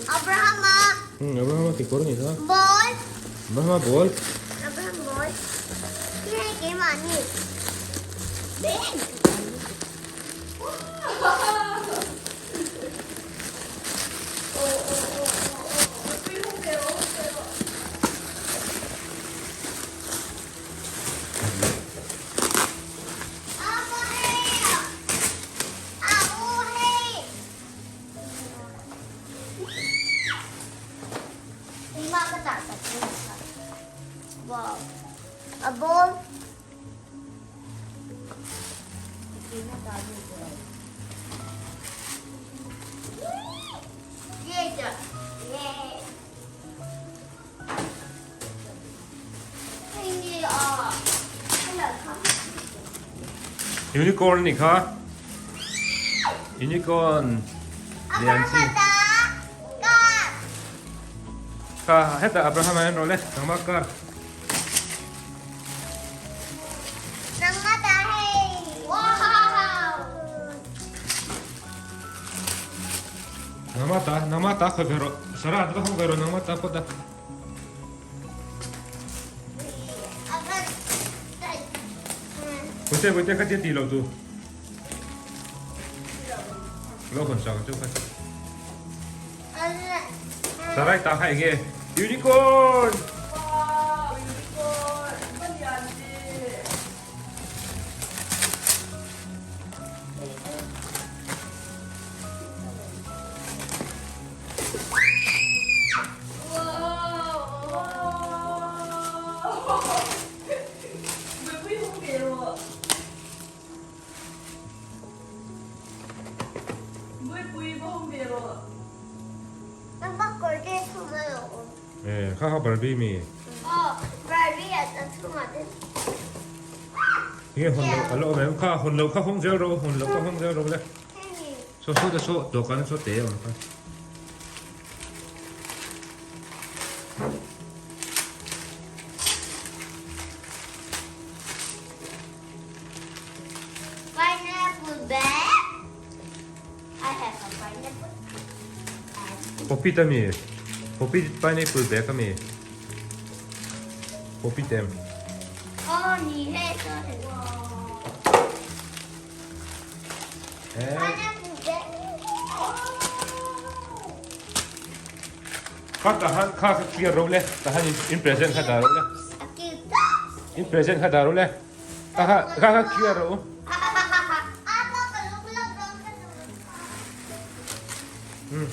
Abrahama. Abrahama kekawr anih kha. Ball. Abrahama ball. Abraham ball. Khi hei keimahni. A ball. Unicorn anih kha Unicorn lian chi kha hetah Abraham a en rawh le nangmah car. Nangmah ta nangmah ta khawi ve rawh Sarah an va hawng ve rawh nangmah ta phawt a. Bawihte bawihte kha tia tih loh tu. Lo hawn sak ang chu kha. Sarai ta kha enge unicorn. Wow unicorn va lian ve. Kha kha Barbie mi. Nge hawn loh a la awm em? Kha hawn loh kha hawng zel rawh u, hawn loh kha hawng zel rawh le. Saw saw te saw dawhkan saw te a awm kha. Pineapple bag. I have a pineapple. Poppy ta mi? Poppy pineapple bag a mi? Poppy tem. Oh, ni he so. Eh. Pineapple bag. Kha ta han kha kha clear ro le. Ta han in present kha da ro le. In present kha da ro le. Kha kha kha kha clear ro. Hmm.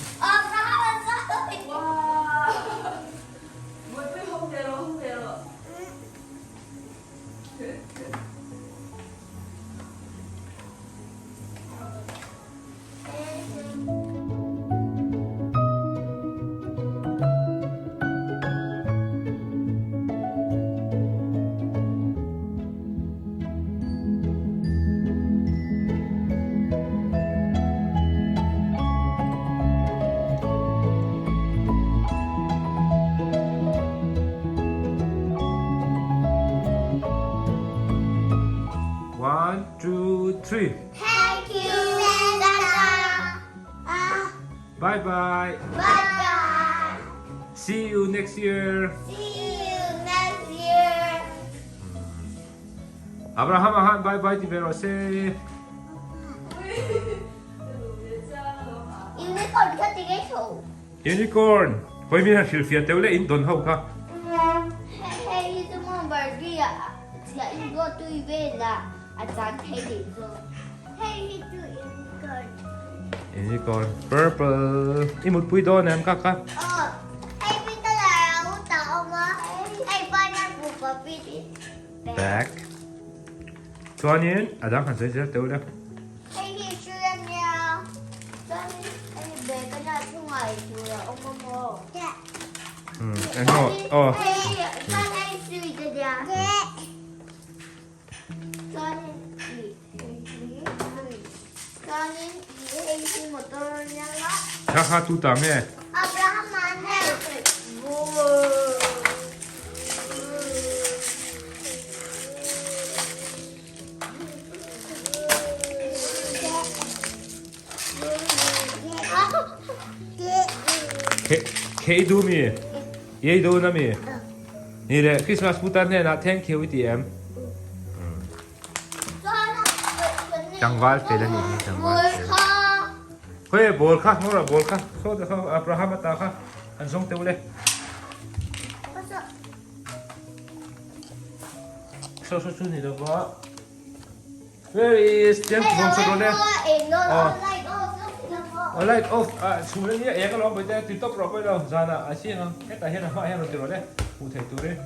One, two, three. Thank you, Santa. Bye bye. Bye bye. See you next year. See you next year. Abraham ahan bye bye ti ve rawh se. Unicorn kha ti ngei tho. Unicorn. Hoi mi han hrilhfiah teuh le in don ho kha. Hei hi chu maw Barbie ah chiah in go tui vel ah a chan thei dih zawk. Hei hi chu unicorn. Unicorn purple. I mutpui dawn em kaka? Aw, hei hi colour a ut a awm a, hei pineapple puppy Back. Chuanin a dang han sawi zel teuh le. Hei hi hrui a nia, chuanin hei bag a nia chungah eitur a awm a maw? Engmaw? Aw. Hei hi chuan hei hrui te nia. Chuanin ih hei hi hrui. Chuanin ih hei hi motor a nia nga. Kha kha tu ta nge? Abraham an hei. Khe i duh mi? I ei dawn ami? Ni le, Christmas putar hnenah thank you i ti em? Tlangval fel a nih hi, tlangval fel. Khawi ball kha, ngawrah ball kha, saw ta kha Abraham ata kha an zawng teuh le. Saw saw chu ni lova. Where is Tiang zawng saw dawn e. Oh, light off. Ah, chhun ania eng alawm bawihte ti tawp rawh pawh ilo zanah a chiang ang. Hetah hian a hmaah hian rawn ti rawh le. Hmuh theih turin.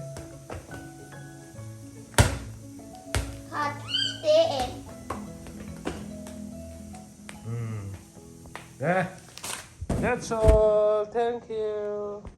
That's all. Thank you.